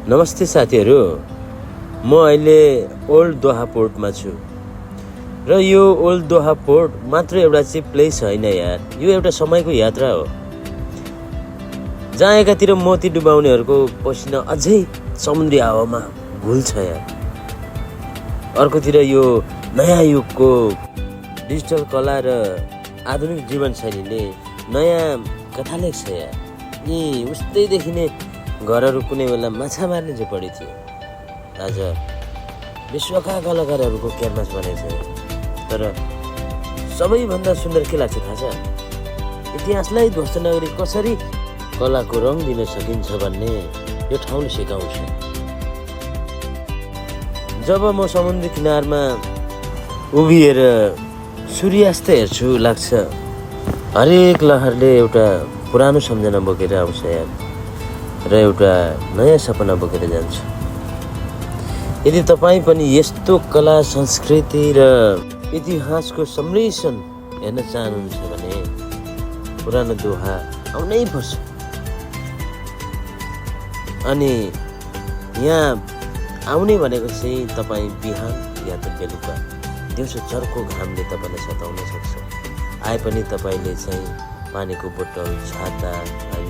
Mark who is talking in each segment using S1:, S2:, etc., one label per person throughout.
S1: नमस्ते साथीहरू, म अहिले ओल्ड दोहा पोर्टमा छु र यो ओल्ड दोहा पोर्ट मात्र एउटा चाहिँ प्लेस होइन यार, यो एउटा समयको यात्रा हो जहाँ एकातिर मोती डुबाउनेहरूको पसिना अझै समुद्री हावामा घुल्छ यार, अर्कोतिर यो नयाँ युगको डिजिटल कला र आधुनिक जीवनशैलीले नयाँ कथा लेख्छ यार। नि उस्तैदेखि नै घरहरू कुनै बेला माछा मार्ने चाहिँ बढी थियो, आज विश्वका कलाकारहरूको क्यानभास बनेको छ। तर सबैभन्दा सुन्दर के लाग्छ थाहा छ? इतिहासलाई ध्वस्त नगरी कसरी कलाको रङ दिन सकिन्छ भन्ने यो ठाउँले सिकाउँछ। जब म समुद्री किनारमा उभिएर सूर्यास्त हेर्छु, लाग्छ हरेक लहरले एउटा पुरानो सम्झना बोकेर आउँछ यार र एउटा नयाँ सपना बोकेर जान्छ। यदि तपाईँ पनि यस्तो कला, संस्कृति र इतिहासको सम्मिश्रण हेर्न चाहनुहुन्छ भने पुरानो दोहा आउनै पर्छ। अनि यहाँ आउने भनेको चाहिँ तपाईँ बिहान या त बेलुका दिउँसो चर्को घामले तपाईँलाई सताउन सक्छ। आए पनि तपाईँले चाहिँ पानीको बोतल, छाता होइन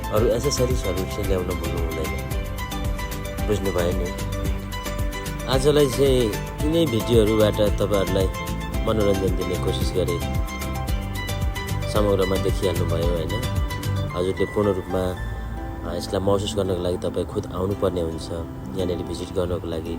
S1: अरू एसेसरिजहरू चाहिँ ल्याउन भुल्नु हुँदैन। बुझ्नुभयो नि? आजलाई चाहिँ यिनै भिडियोहरूबाट तपाईँहरूलाई मनोरञ्जन दिने कोसिस गरेँ। समग्रमा देखिहाल्नुभयो होइन? हजुरले पूर्ण रूपमा यसलाई महसुस गर्नको लागि तपाईँ खुद आउनुपर्ने हुन्छ यहाँनिर भिजिट गर्नको लागि।